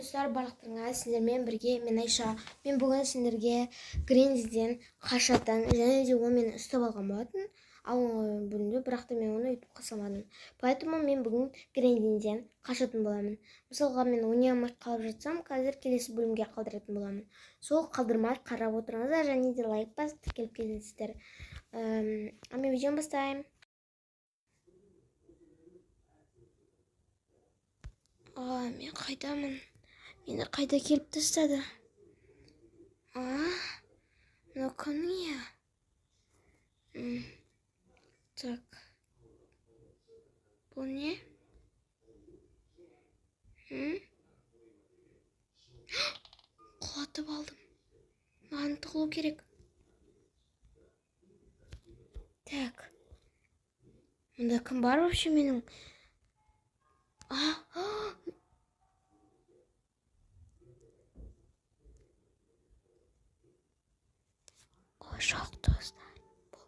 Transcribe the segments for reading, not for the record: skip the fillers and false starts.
Достар, барлықтарыңа сендермен бірге мен, Айша. Мен бүгін сендерге Гренниден қашатын және де ол мені ұстап алған болатын алдыңғы бөлімде, бірақ та мен оны өйтіп қаша алмадым. Поэтому мен бүгін Гренниден қашатын боламын. Мысалға, мен ойнай алмай қалып жатсам, қазір келесі бөлімге қалдыратын боламын. Сол қалдырмай қарап отырыңыздар және де лайк басып, тіркеліп кетіңіздер. А мен видеоны бастаймын. А, мен қайдамын? Мені қайда келіп тастады? А, мынау кімнің үйі? Так. Бұл не? М? Құлатып алдым. Маған тығылу керек. Так. Мұнда кім бар вообще менің? А, а! О, жоқ, достар. Бұл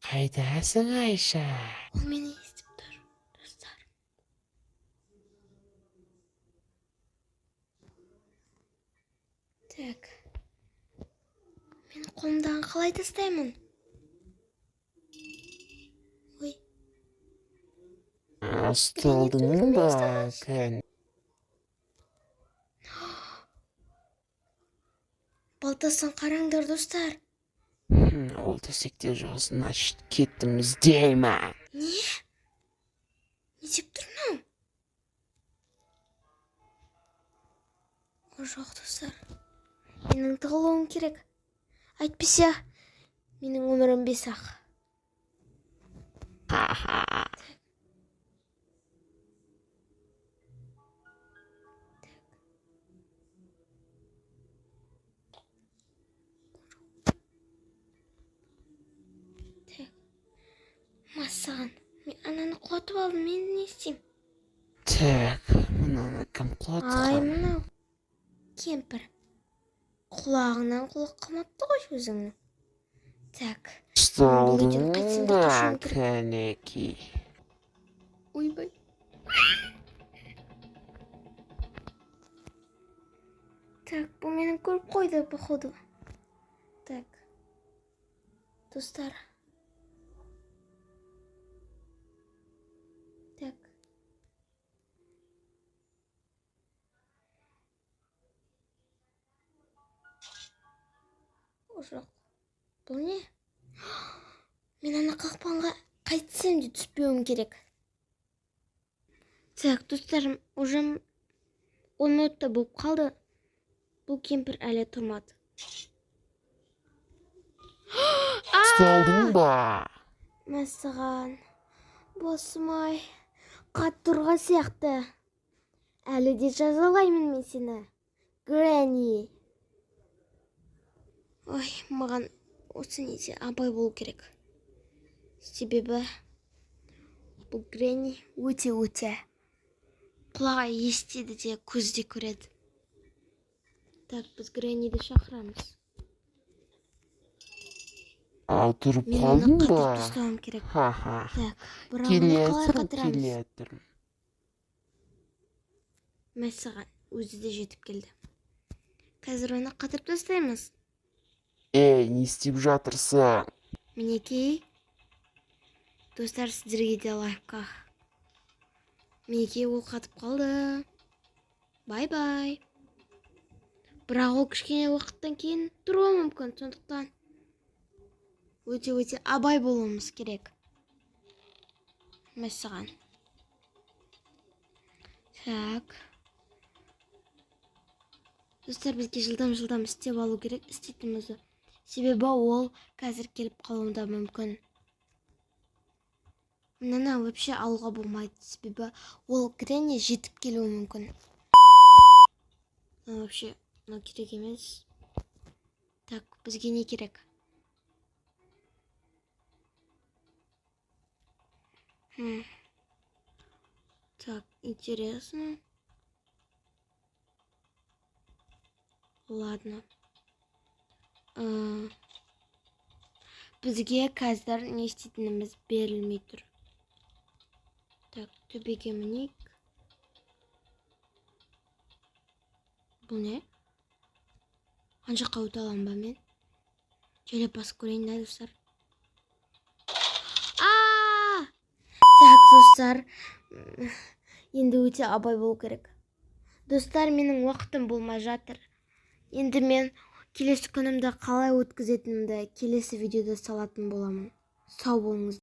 Қайдасың, Айша? Ол мені естіп тұр, достар. Так. Мен қолымдағын қалай тастаймын? Ой. Ұсталдың ба, кән? Балтасын қараңдар, достар. Ол төсекте жоқ, значит, кеттім іздеймін. Не? Не деп тұр мынау? О, жоқ, достар. Менің тығылуым керек. Әйтпесе, менің өмірім бес-ақ. Ха-ха. Так. Мәссаған. Мен ананы құлатып алдым. Мен не істеймін? Так, мынаны кім Ай, құлатқан? мынау кемпір. Құлағынан құлақ қалмапты ғой өзіңнің. Так. Бұл үйден Ұсталдың қайтсем де ба, қашуым керек. кәнеки? Ойбай. Так, бұл мені көріп қойды, походу. Так. Достар. Так. О, жоқ. Бұл не? Мен ана қақпанға қайтсем де түспеуім керек. Так, достарым, уже 10 минутта болып қалды. Бұл кемпір әлі тұрмады. Ұсталдың ба? Мәссаған. Басым-ай. Қатты ұрған сияқты. Әлі де жазалаймын мен сені. Гренни. Ой, маған осы неде абай болу керек. Себебі бұл Гренни өте-өте құлағы естиді де, көзі де көреді. Так, біз Гренниді шақырамыз. Ал тұрып Мен оны қалдың қатырып ба? тастауым керек. Ха-ха. Так, бірақ оны қалай Келе қатырамыз? келе. Мәссаған, өзі де жетіп келді. Қазір оны қатырып тастаймыз. Ей, не істеп жатырсың? Мінекей. Достар, сіздерге де лайфхак. Мінекей, ол қатып қалды. Бай-бай. Бірақ ол кішкене уақыттан кейін тұруы мүмкін, сондықтан өте-өте абай болуымыз керек. Мәссаған. Так. Достар, бізге жылдам-жылдам істеп алу керек істейтінімізді. Себебі ол қазір келіп қалуы да мүмкін. Мынаны вообще алуға болмайды, себебі ол Гренни жетіп келуі мүмкін. Мынау вообще, мынау керек емес. Так, бізге не керек? Так, интересно. Ладно. Бізге қазір не істейтініміз берілмей тұр. Так, төбеге мінейік. Бұл не? Ана жаққа өте аламын ба мен? Жайлап басып көрейін да, достар. А, так, достар, енді өте абай болу керек. Достар, менің уақытым болмай жатыр. Енді мен келесі күнімді қалай өткізетінімді келесі видеода салатын боламын. Сау болыңыз.